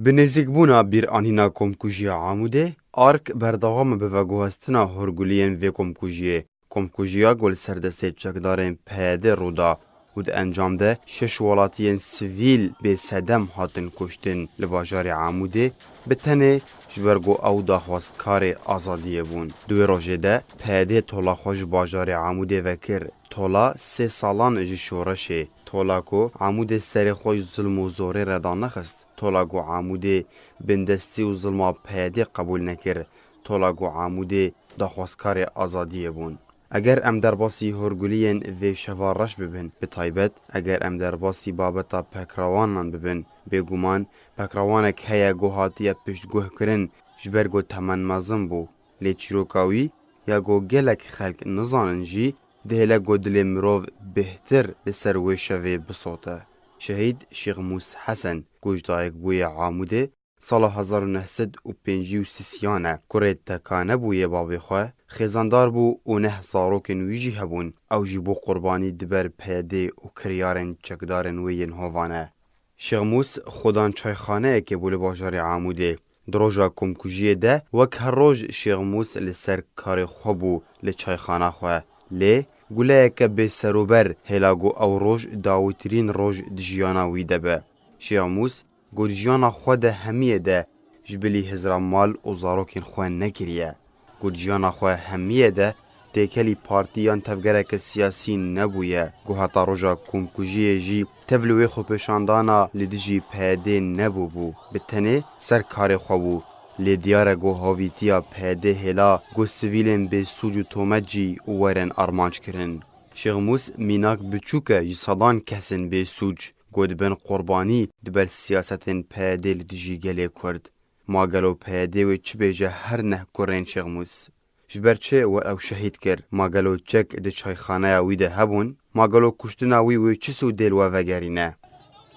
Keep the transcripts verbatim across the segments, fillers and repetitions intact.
Bi nêzîkbûna bîranîna komkujiya Amûdê, ARK berdewam e bi veguhestina horguliyên vê komkujiyê. Komkujiya ku li ser destê çekdarên P Y D rû da û di encam de şeş welatiyên sivîl bê sedem hatin kuştin li bajarê Amûdê, bi tenê ji ber ku ew daxwazkarê azadiyê bûn. Di wê rojê de P Y D tola xwe ji bajarê Amûdê vekir. Tola sê salan ji şoreşê, tola ku Amûdê serê xwe ji zilm û zorê re danexist, tola ku Amûdê bindestî û zilma P Y D qebûl nekir, tola ku Amûdê daxwazkarê azadiyê bûn. Eger em derbasî horguliyên vê şeva reş bibin, bi taybet eger em derbasî babeta Pekrawanan bibin, bêguman Pekrawanek heye ku hatiye piştguhkirin ji ber ku temen mezin bû, lê çîroka wî ya ku gelek xelk nizanin jî, dihêle ku dilê mirov bêhtir li ser wê şevê bisote. Şehîd Şêxmûs Hesen, ku ji dayikbûyê Amûdê, sala hezar û neh sed û pêncî û sisiyan e, kurê tekane bû yê bavê xwe, xêzandar bû û neh zarokên wî jî hebûn. Ew jî bû qurbanî di ber P Y D û kiryarên çekdarên wê yên hovane. Şêxmûs xudan çayxaneyekê bû li bajarê Amûdê. Di roja komkujiyê de wek her roj Şêxmûs li ser karê xwe bû li çayxana xwe. Lê guleyeke bêserûber hêla ku ew roj dawîtirîn roj di jiyana wî de be. Şêxmûs ku di jiyana xwe de hemiyê de ji bilî hizra mal û zarokên xwe nekiriye. Ku di jiyana xwe hemiyê de têkelî partî yan tevgereke siyasî nebûye, ku heta roja komkujiyê jî tev li wê xwepêşandana li dijî P Y D nebûbû. Bi tenê ser karê xwe bû. Lê diyar e ku havîtiya P Y D hêla ku sivîlên bê sûc û tomet jî werin armanc kirin. Şêxmûs mînak biçûk e ji sedan kesên bê sûc ku dibin qurbanî di ber siyasetên P Y D li dijî gelê Kurd. Ma gelo P Y D wê çi bêje her neh kurên Şêxmûs? Ji ber çi we ew şehîd kir? Ma gelo çek di çayxaneya wî de hebûn? Ma gelo kuştina wî wê çi sûdê li we vegerîne?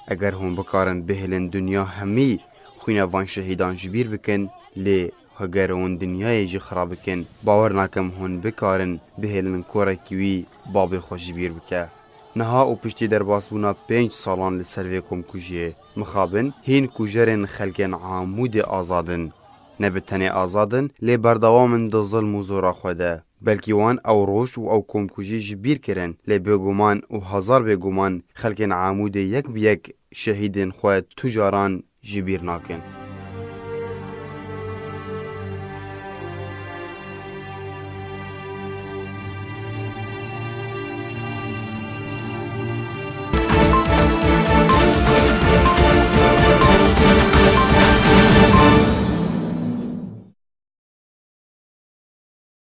Eger hûn bikarin bihêlin dinya hemî xwîna van şehîdan ji bîr bikin, lê heger hûn dinyayê jî xira bikin, bawer nakim hûn bikarin bihêlin korekî wî babê xwe ji bîr bike. Niha û piştî derbasbûna pênc salan li ser vê komkujiyê, mixabin hîn kujerên xelkên Amûdê azad in. Ne bi tenê azad in, lê berdewam in di zilm û zora xwe de. Belkî wan ew roj û ew komkujî ji bîr kirin, lê bêguman û hezar bêguman xelkên Amûdê yek bi yek şehîdên xwe tu caran ji bîr nakin.